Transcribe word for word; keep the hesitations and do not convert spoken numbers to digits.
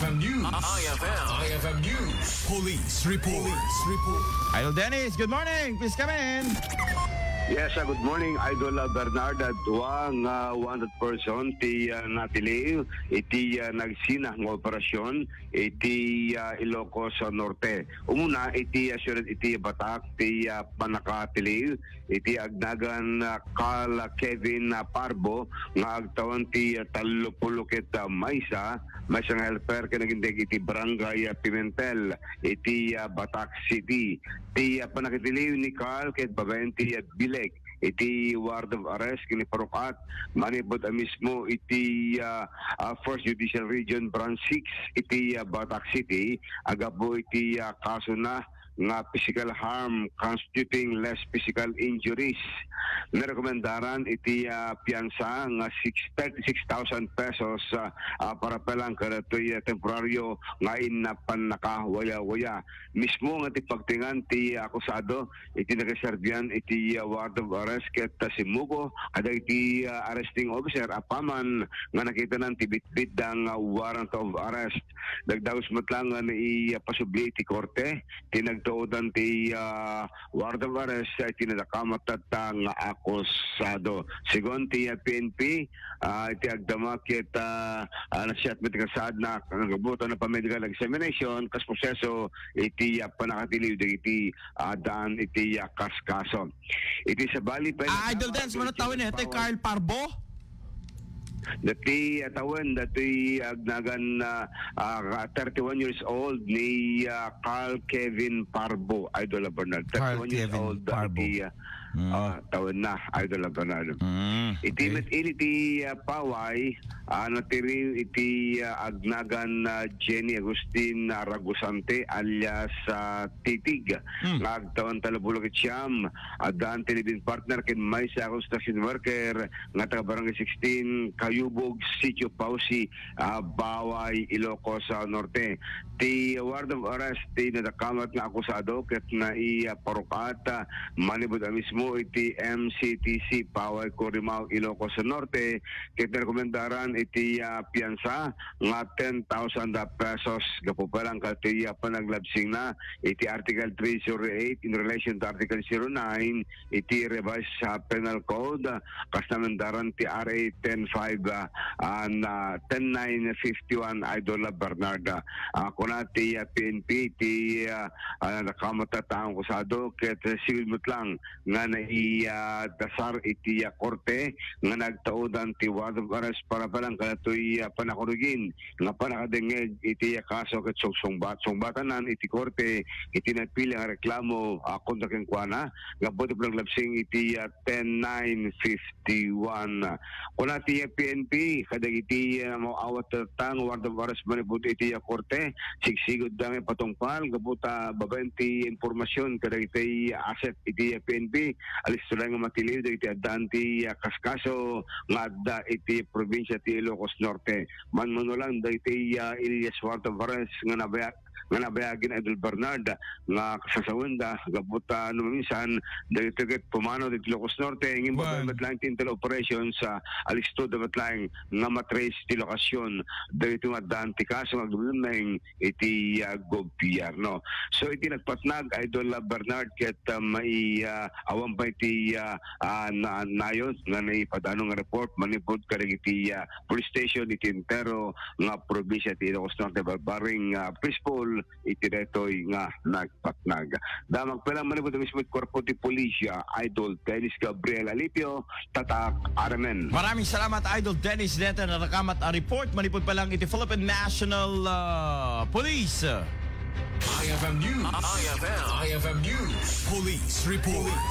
F M News. I F M. I F M News. Police report. Police report. Idol Dennis, good morning. Please come in. Yes, uh, good morning, Idol, uh, Bernard. Dua nga wanted person ti, uh, natiliw iti, uh, nagsina nga operasyon iti, uh, Ilocos, uh, Norte. Umuna iti, uh, siyudad iti Batak ti, uh, pannakatiliw iti agnagan, uh, Carl Kevin, uh, Parbo nga agtawen ti, uh, tallopulo ket, uh, maysa, maysa nga helper ken nagindeg iti Barangay, uh, Pimentel iti, uh, Batak City. Ti, uh, pannakitiliw ni Carl ket babaen ti, uh, bileg iti warrant of arrest ken iparukat manipud a mismo iti, ah, ah, First Judicial Region Branch six iti, ah, Batak City, agapu iti, ah, kasona nga physical harm constituting less physical injuries. Narekomendaran iti, ah, piansa nga six, thirty-six thousand pesos, ah, ah, para pelang kadatoy, ah, temporaryo nga inna pannakawayawaya. Mismo nga ti pagtengan ti akusado iti nakaserbian iti, ah, warrant of arrest ket, ah, simmuko kadagiti, ah, arresting officer apaman nga nakitanan ti bitbit da nga warrant of arrest. Dagdagus met lang nga naipasubli iti korte ti nagtuodan ti, ah, warrant of arrest iti nadakamat tatta nga akusado. Segun ti, ah, P N P, ah, iti agdama ket, ah, ah, nasiat met ti kasaad na nagbuto na pa medical examination kas proseso iti, ah, pannakatiliw dagiti, ah, daan iti, ah, kaskaso. Iti sabali pa Ah, Idol Dance, mano tawen iti Carl Parbo? Dati, ah, tawen, dati agnagan, ah, ah, thirty-one years old ni, ah, Carl Kevin Parbo, Idol Bernard. Carl Thirty-one years Kevin old, ah, Parbo. Iti, ah, Mm. ah, tawen na, Idol Bernard. Mm, Iti okay. met ili ti, ah, paway, ah, natiriw iti, ah, agnagan, ah, Jenny Agustin, ah, Ragusante alias, ah, Titig. Hmm. Nga agtawen tallopulo ket siam, addaan ti live-in partner ken maysa a construction worker nga taga Barangay sixteen, Kayubog, Sitio Pausi, ah, Baway, Ilocos, ah, Norte. Ti warrant of arrest ti nadakamat nga akusado ket naiparukat, ah, manipud a mismo iti M C T C Paway, Corimao, Ilocos Norte, ket narekomendaran iti, ah, piansa nga ten thousand pesos gapu pa lang kadatoy, ah, panaglabsingna iti Article three zero eight in relation to Article zero nine iti Revised, ah, Penal Code, ah, kas naemendaran ti R A ten five, ah, ah, na ten nine fifty-one, Idol Bernard. Ah, kuna ti, ah, P N P ti, ah, ah, nadakamat tatta nga akusado ket, ah, sigud met lang nga nai, ah, dasar iti, ah, korte nga nagtaodan ti warrant of arrest para pa lang kadatoy, ah, panakurigin nga pannakadengngeg iti kaso ket sungsungbat-, sungbatanan iti korte iti napili nga reklamo, ah, kontra kenkuana, gapu ti panaglabsing iti, ah, ten nine fifty-one. Kuna ti P N P kadagiti, ah, maawat tatta nga warrant of arrest manipud iti, ah, korte, sigsigudda nga ipatungpal gapu ta babaen ti impormasyon kadagiti asset iti P N P, alisto lang nga matiliw dagiti addaan ti, ah, kaskaso nga adda iti probinsia ti Ilocos Norte. Manmano lang dagiti, ah, alias warrant of arrest nga nabaya-, nga nabayagin Idol Bernard nga kasasawenda gapu ta no maminsan dagiti ket pumanaw dagiti Ilocos Norte ngem Wen. babaen met lang ti intel operations, ah, alisto da met lang nga matrace ti lokasyon dagiti nga addaan ti kaso nga agdumdumeng iti, ah, gobyerno. So, iti nagpatnag, Idol, ah, Bernard, ket, ah, mai, ah, awan pa iti, ah, ah, na-, nayon nga naipadano nga report manipud kadagiti, ah, police station iti entero nga probinsia ti Ilocos Norte, barbareng, ah, peaceful iti daytoy nga nagpatnag. Damag pay lang manipud mismo iti kuerpo ti pulisya, Idol Dennis Gabriel Alipio, Tatak R M N. Maraming salamat, Idol Dennis, deta nadakamat a report manipud pa lang iti Philippine National, ah, Police. I F M News. I F M. I F M News. Police Report.